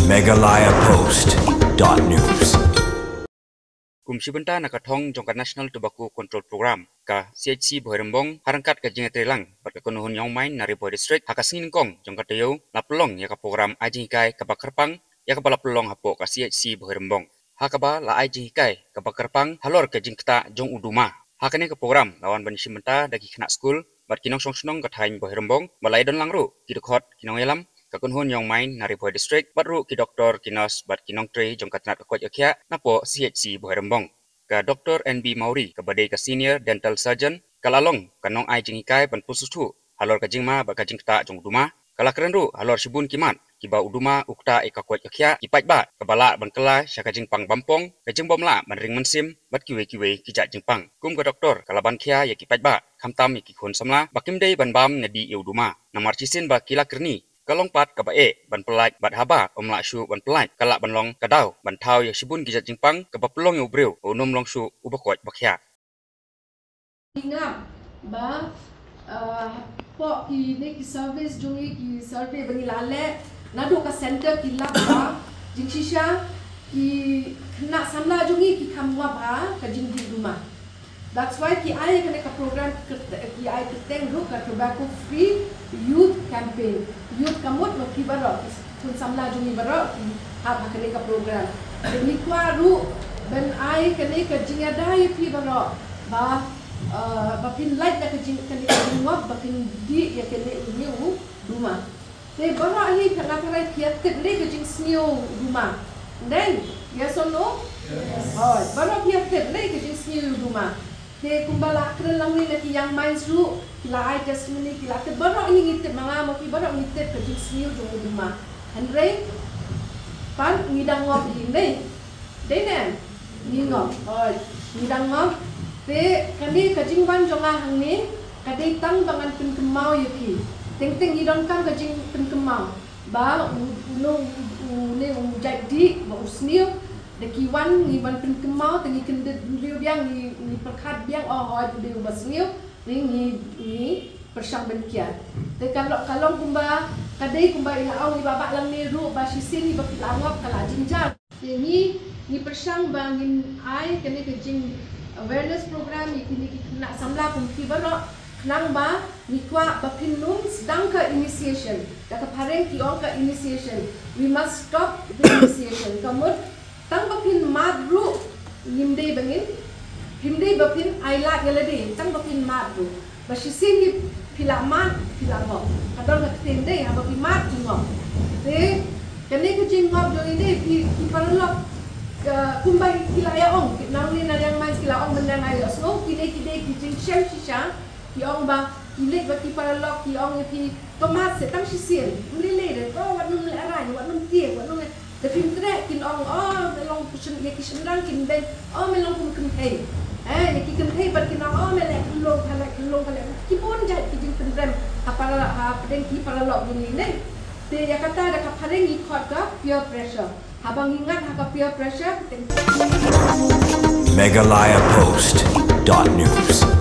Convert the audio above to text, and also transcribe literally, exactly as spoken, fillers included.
Meghalaya Post dot news. Kum shi bynta na ka thong jong ka National Tobacco Control Program, ka C H C Bhoirymbong, ha ryngkat ka jingïatreilang bad ka kynhun Young Mind na Ri Bhoi District, ha ka sngi nyngkong jong ka taïew, la pynlong ïa ka program ai jinghikai kaba kyrpang ïa kaba la pynlong hapoh ka C H C Bhoirymbong, ha kaba la ai jinghikai kaba kyrpang halor ka jingktah jong u duma. Ha kane ka program la wan ban ïashim bynta da ki khynnah skul bad ki nongshong shnong ka thaiñ Bhoirymbong, bad la ïadon lang ruh ki dkhot, ki nongïalam, ka kynhun Young Mind na Ri Bhoi District, bad ruh ki doktor, ki nurse bad ki nongtrei jong ka tnat ka koit ka khiah napoh C H C Bhoirymbong. Ka Doktor N B Mawrie, kaba dei ka Senior Dental Surgeon, ka la long ka nongai jinghikai ban pynsngewthuh halor ka jingma bad ka jingktah jong u duma. Ka la kren ruh halor shibun ki mat kiba u duma u ktah ïa ka koit ka khiah, ki paidbah, kaba lah ban kylla sha ka jingpang bampong, ka jingbymlah ban ring mynsiem bad kiwei kiwei ki jait jingpang. Kum ka doktor, ka la ban khia ïa ki paidbah, khamtam ïa ki khun samla, ba kim dei ban bam ne dih ïa u duma, namar shisien ba ki la kyrni, ka long pat kaba eh ban pyllait, bad haba ym lah shuh ban pyllait, ka lah ban long ka daw ban thaw ïa shibun ki jait jingpang, kaba pynlong ïa u briew ba un ym long shuh uba koit ba khiah. Ngi ngam ba, uh, hapoh kine ki service jong ngi, ki survey ba ngi la leh, naduh ka center ki lap ba jingshisha ki khynnah samla jong ngi ki kham ngop ha ka jingdih duma. That's why ki ai kane ka program, ki ai kyrteng ruh ka Tobacco Free Youth Campaign. Youth ka mut ma phi baroh, ki khun samla jong ngi baroh ki hap ha kane ka program. Te ngi kwah ruh ban ai kane ka jingïada ïa phi baroh ba, uh, ba phin lait da ka jing, kane ka jingngop, ba phin dih ïa kane, une u duma. Te baroh hi, nga tharai phi ïa tip lei ka jingsniew u duma. Dei, yes or no? Yes. Oh, baroh phi ïa tip lei ka jingsniew u duma. Te kumba la kren lang ne, na ki Young Minds ruh ki la ai testimony, ki la tip, baroh hi ngi tip, ma nga ma phi baroh ngi tip ka jingsniew jong u duma. Hynrei pat ngi dang ngop hi, dei? Dei ne? Ngi ngop. Oh, ngi dang ngop. Te kane ka jingwan jong nga hangne ka dei tang ba ngan pynkynmaw ïa phi. Teng teng ngi donkam ka jingpynkynmaw ba u, u, u, une u jait dih ba u sniew, da ki wan ngi wan pynkynmaw, te ngi kyndit briew biang, ngi, ngi pyrkhat biang, oh, hooid u dei uba sniew, ngi, ngi, ngi pyrshang ban kiar. Te ka long, ka long kumba, ka dei kumba i la ong i Bah Bah lang ne ruh, ba shisien hi ba phi la ngop ka la jynjar. Te ngi, ngi pyrshang ba ngin ai kane ka jing awareness program ïa kine ki khynnah samla kum phi baroh, khnang ba ngi kwah ba phin ym sdang ka initiation. Da ka phareng ki ong ka initiation. We must stop the initiation. Ka mut, tang ba phin mad ruh ngim dei ba ngin, phim dei ba phin ai lad ïa lade, tang ba phin mad ruh. Ba shisien hi phi la mad, phi la ngop. Ka don ka ktien dei, haba phi mad phi ngop. Te kane ka jingngop jong ngi dei, phi, ki paralok, ka, kumba ki la ïa ong, ki nang ne na Young Minds ki la ong, mynta nga ïohsngew kine ki dei ki jingshem shisha. Ki ong ba ki leit bad ki paralok, ki ong ïa phi, to mad seh, tang shisien. Ym lei lei de, to wat nym lehrain, wat nym tieng, wat nym leh. Te phim treh kin ong, oh, me long kum shen-, ïa ki shynrang kin beiñ, oh, me long kum kynthei. Eh, ïa ki kynthei pat kin ong, oh, me leh khyllung, ka leh khyllung, ka leh. Ki bun jait ki jingpynrem ha para, hapdeng ki paralok jong ngi ne. Te ïa kata da ka phareng ngi khot ka peer pressure. Haba ngi ngat ha ka peer pressure, te Meghalaya Post dot news.